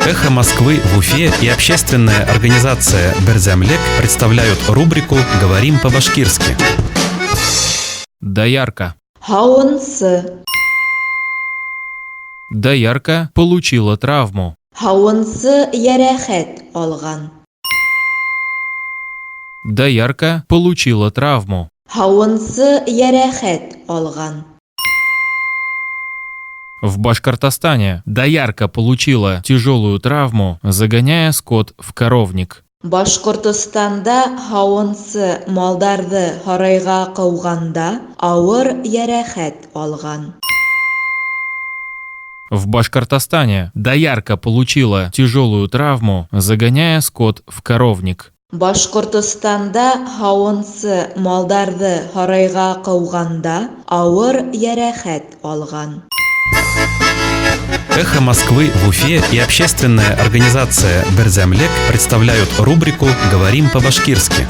«Эхо Москвы» в Уфе и общественная организация «Берҙәмлек» представляют рубрику «Говорим по-башкирски». Доярка. Һауынсы. Доярка получила травму. Һауынсы йәрәхәт алған. Доярка получила травму. Һауынсы йәрәхәт алған. В Башкортостане доярка получила тяжелую травму, загоняя скот в коровник. Башҡортостанда һауынсы малдарҙы һарайға ҡыуғанда ауыр йәрәхәт алған. В Башкортостане доярка получила тяжелую травму, загоняя скот в коровник. Башҡортостанда һауынсы малдарҙы һарайға ҡыуғанда ауыр йәрәхәт алған. «Эхо Москвы» в Уфе и общественная организация «Берҙәмлек» представляют рубрику «Говорим по-башкирски».